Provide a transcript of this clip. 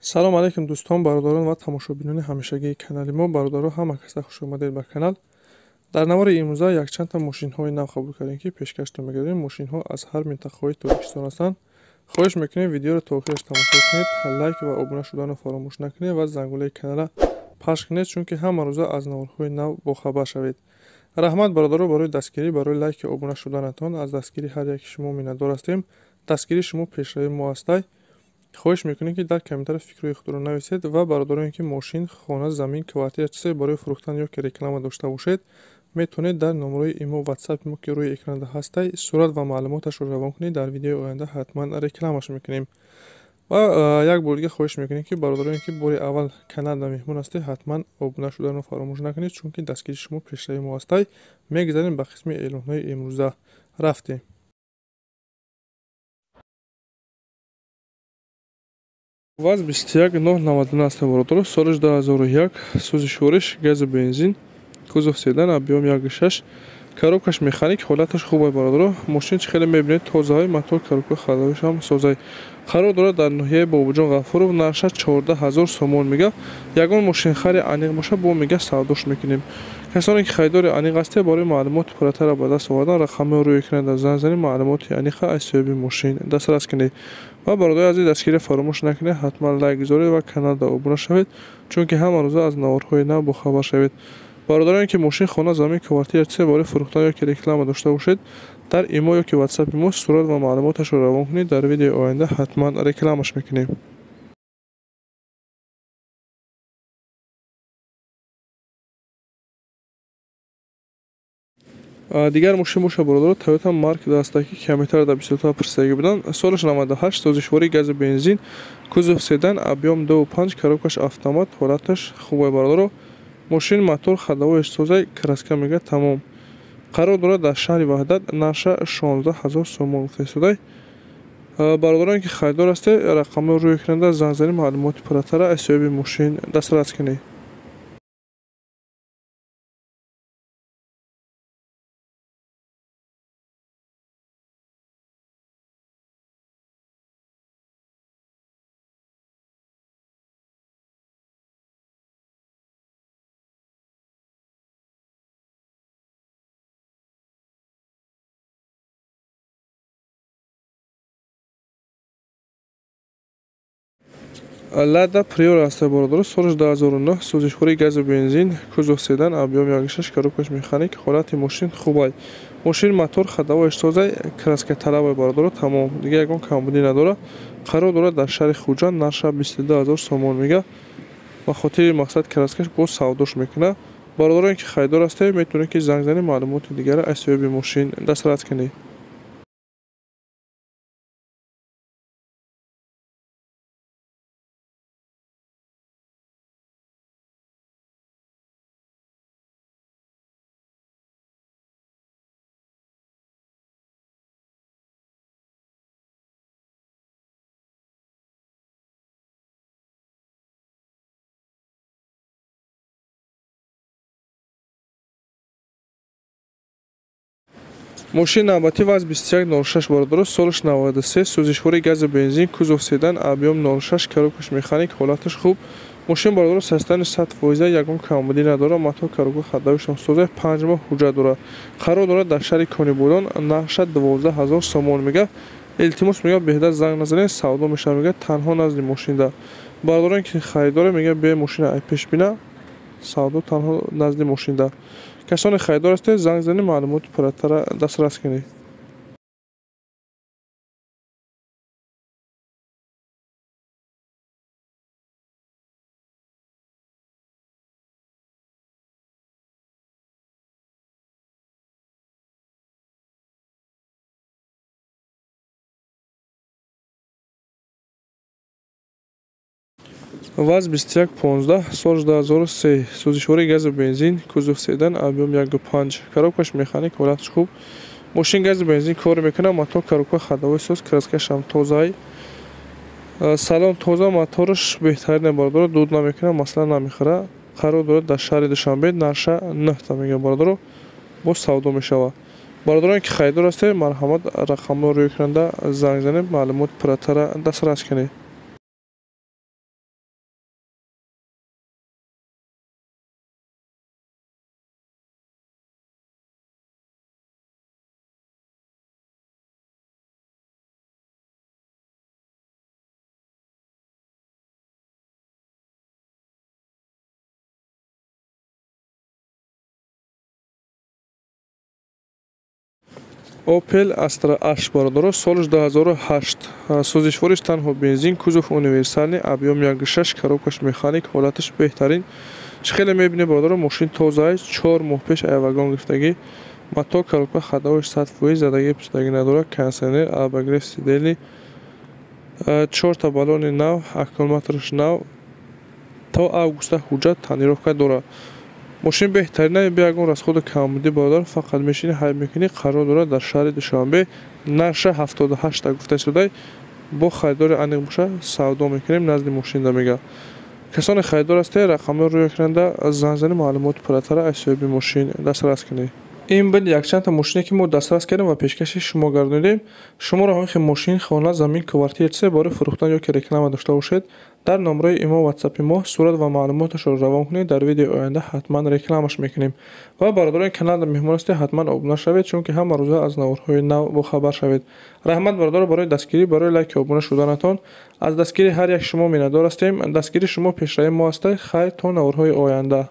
Салом алейкум дӯстон, бародарон ва тамошобинони ҳамешагии канали мо. Бародаро, ҳама каса хуш омадед ба канал. Дар навори имрӯза якчандта мошинҳои нав қабул кардем, ки пешкаштон мегардем. Мошинҳо аз ҳар минтақаҳои Тоҷикистон ҳастанд. Хоҳиш мекунем, видеоро то охираш тамошо кунед, лайк ва обуна шуданро фаромӯш накунед ва зангулаи каналра пахш кунед, чунки ҳама рӯза аз наворҳои нав бохабар шавед. Раҳмат, бародаро, барои дастгирӣ, барои лайки обуна шуданатон. Аз дастгирии ҳар яки шумо миннатдор ҳастем. Дастгирии шумо пешравии мо ҳастай. Хоҳиш мекунем, ки дар комментария фикрҳои худро нависед ва бародароне, ки мошин, хона, замин, квартира, чизе барои фурӯхтан ё ки реклама дошта бошед, метавонед дар номерои имо, ватсапи мо, ки рӯи экранда ҳастай, сурат ва маълумоташро равон кунед. Дар видеои оянда ҳатман рекламаш мекунем. Ва як бор дига хоҳиш мекунем, ки бародароне, ки бори аввал каналда меҳмон ҳастед, ҳатман обуна шуданро фаромӯш накунед, чунки дастгирии шумо пешравии мо ҳастай. Мегузарем ба қисми эълонҳои имрӯза. Рафтем. ВАЗ 21999 аст, бародаро, солиш 2001, сӯзишвориш газу бензин, кузов седан, объём 1,6, коробкаш механик, ҳолаташ хуб, бародаро. Мошин чӣ хеле мебинед, тозаҳои, мотор, коробка, ходовойш ҳам созай. Қарор дорад дар ноҳияи Бобоҷон Ғафуров. Нархаш 14 000 сомон мега. Ягон мошинхари аниқ боша, бо мега савдош мекунем. Касоне ки харидори аниқ ҳастед, барои маълумоти пурратарро ба даст овардан рақамҳои рӯи экранда занг занед, маълумоти аниқа аз соҳиби мошин дастрас кунед. Ва бародари азиз, дастгирӣ фаромӯш накунед, ҳатман лайк гузоред ва каналда обуна шавед, чунки ҳама рӯза аз наворҳои нав бохабар шавед. Бародароне ки мошин, хона, замин, квартира, чизе барои фурӯхтан ё ки реклама дошта бошед, дар имо ё ки ватсапи мо сурат ва маълумоташро равон кунед. Дар видеои оянда ҳатман рекламаш мекунем. Дигар мошин боша, бародаро, Тойота Марк даста, ки камтар дар бисёртар пурсидагӣ буданд. Солаш 98, сӯзишвории газу бензин, кузов седан, объём 2,5, коробкаш автомат, ҳолаташ хуб, бародаро. Мошин, мотор, ходовойш созай, краска мега тамом. Қарор дорад дар шаҳри Ваҳдат. Нарша 16 000 сомон гуфтаистодай. Бародароне ки харидор ҳастед, рақамҳои рӯи экранда занг занед, маълумоти пурратарро аз соҳиби мошин дастрас кунед. Лада Приора аст, бародаро, солаш 2009, сӯзишвории газу бензин, кузов седан, объём 1,6, коробкаш механик, ҳолати мошин хубай. Мошин, мотор, ходовойш созай, краска талабай, бародаро, тамом. Дига ягон камбудӣ надорад. Қарор дорад дар шаҳри Хуҷанд. Нарша 22 000 сомон мега. Ба хотири мақсад краскаш боз савдош мекунад. Бародароне ки харидор ҳастед, метавонед ки занг занед, маълумоти дигарро аз соҳиби мошин дастрас кунед. Мошини навбатӣ ВАЗ 2106, бародаро, солаш 93, сӯзишвории газу бензин, кузов седан, объём 06, коробкаш механик, ҳолаташ хуб. Мошин, бародаро, состояние 100%, ягон камбудӣ надорад. Мотор, коробка, ходовойшам созай, 5 моҳ ҳуҷҷат дорад. Қарор дорад дар шаҳри Конибодом. Нархша 12 000 сомон мега. Илтимос, мега, беҳда занг назанед, савдо мешавад, мега, танҳо назди мошинда. Бародароне ки харидоре, мега, бе мошина ай пеш бина, савдо танҳо назди мошинда. Касоне харидор ҳастед, занг занед, маълумоти пурратарро дастрас кунед. ВАЗ 2115, соли 2003, сӯзишвории газу бензин, кузов седан, объём 1,5, коробкаш механик, ҳолаташ хуб. Мошин газу бензин кор мекунад, мотор, коробка, ходовой соз, краскашам тозаи, салон тоза, мотораш беҳтарин, бародаро, дуд намекунад, масла намехӯрад. Қарор дорад дар шаҳри Душанбе. Нарша нӯҳта мега, бародаро, боз савдо мешавад. Бародароне ки харидор ҳастед, марҳамат, рақамҳоро рӯи экранда занг занед, маълумоти пурратарро дастрас кунед. Opel Astra H, бародаро, солаш 2008, сӯзишвориш танҳо бензин, кузов универсальный, объём 1,6, коробкаш механик, ҳолаташ беҳтарин. Чӣ хеле мебинед, бародаро, мошин тоза, 4 моҳ пеш ай вагон гирифтагӣ. Мотор, коробка, ходовойш 100%, задагӣ пусдагӣ надорад, кондитсионер, обогрев сидений, чорта баллони нав, аккумулятораш нав, то августа ҳуҷҷат тонировка дорад. Мошин беҳтарина, бе ягон расходу камбудӣ, бародар, фақат мешинӣ, ҳай мекунӣ. Қарор дорад дар шаҳри Душанбе, нарша 78-та гуфта истодай, бо харидори аниқ боша, савдо мекунем, назди мошинда мега. Касоне харидор ҳастед, рақамҳоро рӯи экранда занг занед, маълумоти пурратара аз соҳиби мошин дастрас кунед. Ин буд якчандта мошине, ки мо дастрас кардем ва пешкаши шумо гардонидем. Шуморо ҳамин хел мошин, хона, замин, квартира, чизе барои фурӯхтан ё ки реклама дошта бошед, дар номраи имо, ватсапи мо сурат ва маълумоташро равон кунед, дар видеои оянда ҳатман рекламаш мекунем. Ва бародарони каналда меҳмон ҳастед, ҳатман обуна шавед, чунки ҳама рӯза аз наворҳои нав бохабар шавед. Раҳмат, бародаро, барои дастгирӣ, барои лайки обуна шуданатон. Аз дастгирии ҳар як шумо миннатдор ҳастем. Дастгирии шумо пешравии мо аст. Хайр, то наворҳои оянда.